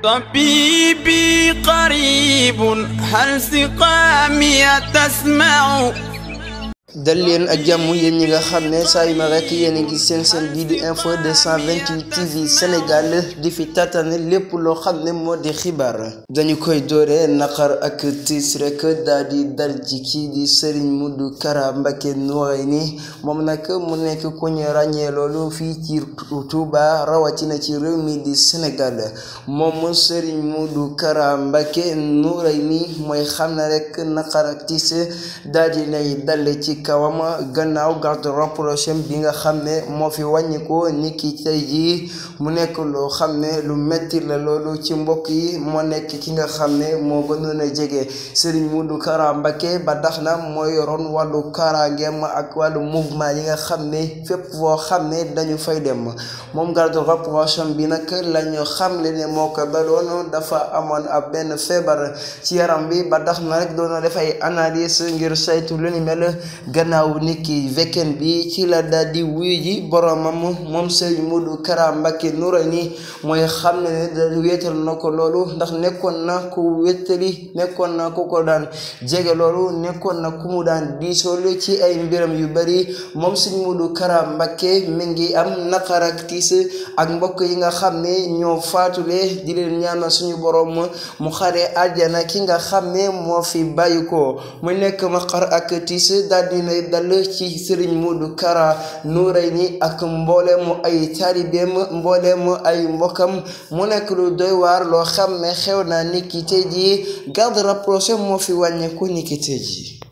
طبيبي قريب هل سقامي تسمع dal leen ak jàmm yéen ñi nga xam ne saa yu ma rek yéen a ngi seen bii di info 228 TV Sénégal di fi tatane lépp loo xam ne moo di xibaar dañu koy doore naqar ak tiis rek daal di dal ci kii di Serigne Modou Kara Mbacké Noreyni moom nag mu nekk ku ñu ràññee loolu fii ci Touba rawatina ci réew mi di Sénégal moom Serigne Modou Kara Mbacké Noreyni mooy xam ne rek naqar ak tiis daal di lay dal ci kawam gannaaw garde rapproché bi nga xam ne moo fi wàññiko niki tey jii mu nekk loo xam ne lu metti la loolu ci mbokk yi moo nekk ki nga xam ne moo gënoon a jege Serigne Modou Kara Mbacké ba tax na mooy yoroon wàllu kaaraangeem ak wàllu mouvement yi nga xam ne fépp foo xam ne dañu fay dem moom garde rapproché bi nag lañu xamle ne moo ko daloon dafa amoon ab benn feebar ci yaram bi ba tax na rek doon def ay analyse ngir saytu lu ni mel gannaaw niki weekend bi ci la daal di wuyu ji boromam moom Serigne Modou Kara Mbacké Noreyni mooy xam ne da wéetal na ko loolu ndax nekkoon na ku wéttali nekkoon na ku ko daan jege loolu nekkoon na ku mu daan diisool ci ay mbiram yu bari moom Serigne Modou Kara Mbacké mi ngi am naqar ak tiis ak mbokk yi nga xam ne ñoo faatule di leen ñaanal suñu borom mu xare àjjana ki nga xam ne moo fi bàyyi ko mu nekk naqar ak tiis daal dinay dal ci Serigne Modou Kara Noreyni ak mbooleemu ay taalibeem mbooleemu ay mbokkam mu nekk lu doy waar loo xam ne xew na niki tey jii garde rapproché moo fi wàññeeku niki tey jii